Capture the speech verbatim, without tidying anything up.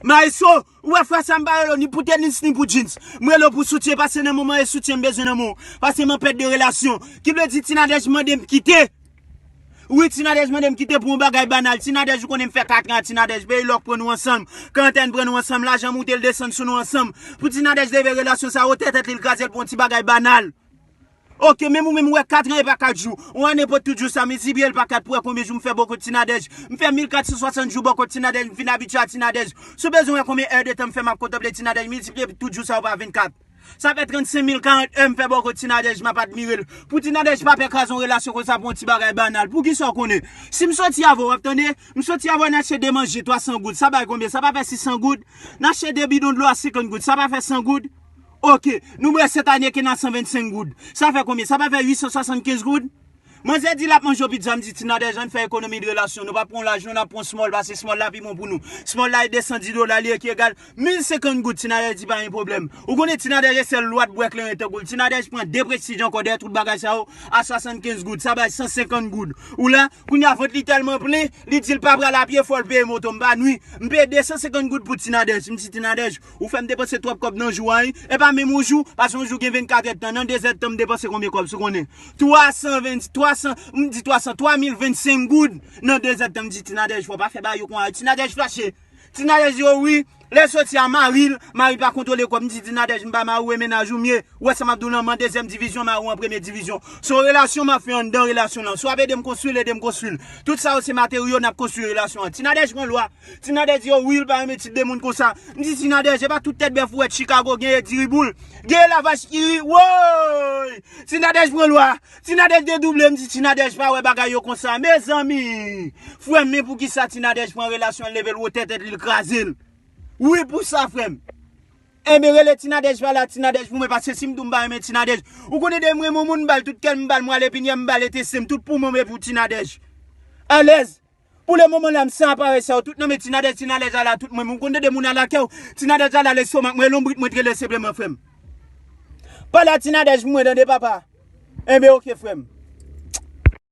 Maestro, ou wè frè sa m pa rele w ni pou tenis ni pou jeans. M rele w pou soutyen, paske nan moman e soutyen m bezwen nan men w. Paske m an pèt de relasyon. Ki vle di Ti Nadèj mande m kite. Wi, Ti Nadèj mande m kite pou yon bagay banal. Ti Nadèj, ou konnen m fè kat an ak Ti Nadèj. Peyi lòk pran nou ansanm. Karantèn pran nou ansanm. Lajan moute, l desann sou nou ansanm. Pou Ti Nadèj leve relasyon sa, wote tèt li, l kraze l pou yon ti bagay banal. Oke, menm ou menm ou wè kat an e pa kat jou. Ou wè nenpòt tout jou sa, miltipliye l pa kat pou wè konbyen jou m fè bò kot Ti Nadèj. M fè mil kat san swasant jou bò kot Ti Nadèj, m vin abitye a Ti Nadèj. Si w bezwen wè konbyen è de tan m fè m ap kontanple Ti Nadèj, miltipliye tout jou sa yo pa vennkat. Sa fè trannsenk mil karant è m fè bò kot Ti Nadèj, m ap admire l. Pou Ti Nadèj pa pè kraze yon relasyon konsa pou yon ti bagay banal. Poukisa w konnen? Si m soti avè w, w ap tande? M soti avè w, n achte de manje, twa san goud. Sa bay konbyen? Sa pa fè sis san goud? N achte de bidon dlo a senkant goud. Sa pa fè san goud? Oke, nou bwè Sentaniken a san vennsenk goud. Sa fè konbyen? Sa pa fè uit san swasannkenz goud? Manzè di l ap manje yon pizza, m di Ti Nadèj, ann fè ekonomi de relasyon. Nou p ap pran laj, nou, n ap pran small, paske small la pi bon pou nou. Small la e desann dis dola, li e ki egal mil senkant goud. Ti Nadèj di pa gen pwoblèm. Ou konnen Ti Nadèj e sèl lwa t bwè kleren tankou l. Ti Nadèj pran de Prestige ankò dèyè tout bagay sa yo a swasannkenz goud. Sa bay san senkant goud. Ou la, kounye a vant li tèlman plen, li di l pa pral a pye, fò l peye moto. M pa nwi. M peye de san senkant goud pou Ti Nadèj. M di Ti Nadèj, ou fè m depanse twòp kòb nan jou a, wi. E pa menm yon jou, paske yon jou gen vennkat èdtan. Nan de zèdtan, m depanse konbyen kòb, si w konnen? Twa san ven, twa san, m di twa san, twa mil vennsenk goud nan de zèdtan. M di Ti Nadèj, fò w pa fè bagay yo konsa. Ti Nadèj fache. Ti Nadèj di, o wi, lè soti a mari l, mari pa kontwole kòb. M di Ti Nadèj, m pa mari w, e mennaj ou m ye. Ou wè sa m ap di w lan, m an dezyèm divizyon, mari w an premye divizyon. Se yon relasyon m ap fè anndan relasyon lan. Si w ap ede m konstwi l, ede m konstwi l. Tout sa yo se materyo n ap konstwi relasyon an. Ti Nadèj pran lwa. Ti Nadèj di, o wi, l pa renmen tip de moun konsa. M di Ti Nadèj, e pa tout tèt bèf ou wè Chicago gen e diriboul. Gen e lavach ki ri. Woy! Ti Nadèj pran lwa. Ti Nadèj dedouble, m di Ti Nadèj pa wè bagay yo konsa. Mezanmi! Frè m, men poukisa Ti Nadèj pran relasyon l, leve l wotè tèt li, l kraze l? Wi, pou sa, frè m. Enben, rele Ti Nadèj pa la, Ti Nadèj pou mwen, paske si m di w m pa renmen Ti Nadèj, ou konnen de m renmen yon moun, m ba l tout kè m, m ba l mwale pinyè m, m ba l entestin m, tout poumon m e pou Ti Nadèj. Alèz. Pou le moman la, m san aparèy sa yo, tout nan men Ti Nadèj, Ti Nadèj ala tout mwen, m konn tande moun ala kè w, Ti Nadèj ala lestomak mwen, e lonbrit mwen t rele senpleman, frè m. Pale a Ti Nadèj pou mwen, tande, papa. Enben, oke, frè m.